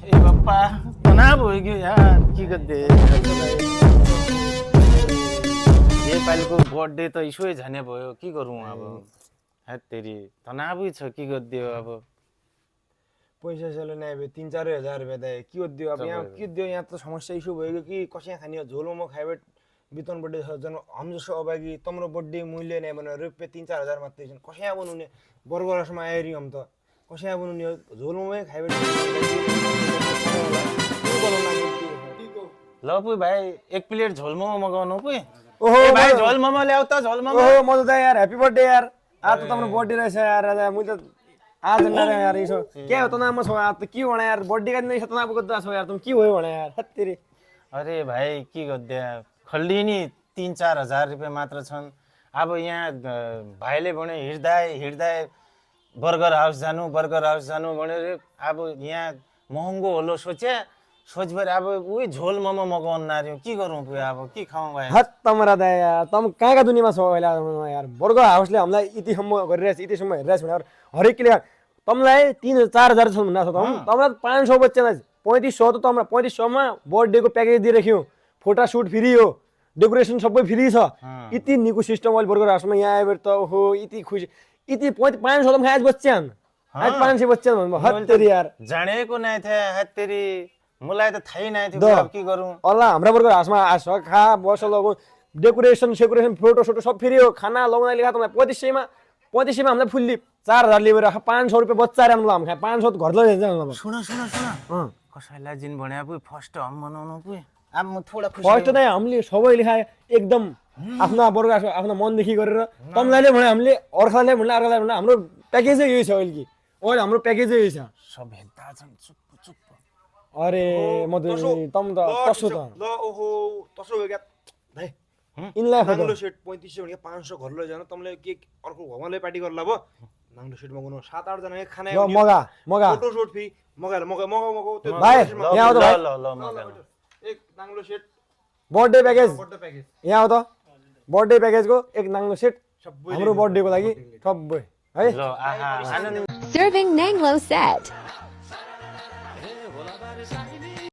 ए बाप्पा तनाव भयो कि यार के गर्दै नेपालीको बर्थडे त इसोै झने भयो के गरौँ अब हेत्तेरी तनावै छ के गरिदियो अब पैसा सेलो नहीं भाई 3-4 हजार रुपया दे क्यों दियो अब यहाँ क्यों दियो यहाँ तो समस्या इशू भयो कि कसिया खानी हो झोलो म खाइबे बितन बर्थडे जन हम जसो अबागी तम्रो बर्थडे मूल्य नहीं बना रुपये 3-4 हजार मात्रै छन् कसिया बनाउने बर्गरसमा आएरी हम त कसिया बनाउने झोलोमै खाइबे ल पुइ भाइ एक प्लेट झोल मोमो मगाउनु पुइ ओहो ए भाइ झोल मोमो ल्याउ त झोल मोमो ओहो म त यार हैप्पी बर्थडे यार आज त तम्रो बर्थडे रहेछ यार आज म त आज न यार इसो के हो तनाव छ आज त के भणे यार बर्थडे का दिन तनाव गर्दा छ यार तुम के भयो भने यार हत्तेरी अरे भाइ के गर्दै खल्ली नि 3-4 हजार रुपियाँ मात्र छन् अब यहाँ भाइले भने हिँड्दै बर्गर हाउस जानु भनेर अब यहाँ महँगो होलो सोचभरि अब उही झोल मोमो मगाउन नार्यो के गरौँ पुइ अब के खाउँ भाइ हत तमरा दा यार तम कहाँ का दुनियामा छौ अहिले यार बर्गर हाउसले हामीलाई यतिसम्म गरिरहेछ यतिसम्म हेरिरहेछ भने हरेक किले तमलाई 3-4 हजार छ भन्दा छ तमलाई 500 बच्चा 3500 त तमरा 3500 मा बर्थडे को प्याकेज दिइराख्यो फोटो शूट फ्री हो डेकोरेसन सबै फ्री छ यति निको सिस्टम अहिले बर्गर हाउसमा यहाँ आएर त हो यति खुसी यति 500 त खाएछ बच्चान आज 500 बच्चान भन्नु हत्तेरी यार जानेको नै थिए हत्तेरी मलाई त थाहै नै थियो अब के गरौँ अल्ला हमरा बर्गर हाउसमा आछ खा बस लगो डेकोरेसन फोटो सोटो सब फ्री हो खाना लगाउन लेखा त 3500 मा हामीलाई फुल्ली 4000 लिएर 500 रुपैयाँ बच्चा राख्नु हामी खाए 500 त घर लैजान्छ सुन कसैलाई जिन भने पुइ फर्स्ट हम मनाउनु पुइ अब म थोडा खुसी फर्स्ट नै हामीले सबैले खाए एकदम आफ्नो बर्गर आफ्नो मनदेखि गरेर तमलाईले भने हामीले अर्काले भने हाम्रो प्याकेजै यही छ अहिले कि अहिले हाम्रो प्याकेजै यही छ सब हेर्दा छन् चुप अरे म त तम त कसो त ल ओहो तसो हो क्या भाइ इनलाई नाङ्लो सेट 3500 भने 500 घर लैजान तमले के अर्को घरमाले पार्टी गर्ला भयो नाङ्लो सेट मगाउनु 7-8 जना एक खाना मगा फोटो शूट फी मगा त्यो भाइ यहाँ आउ त भाइ ल एक नाङ्लो सेट बर्थडे प्याकेज यहाँ आउ त बर्थडे प्याकेजको एक नाङ्लो सेट हाम्रो बर्थडे को लागि सबै है ल आहा Serving Nanglo set.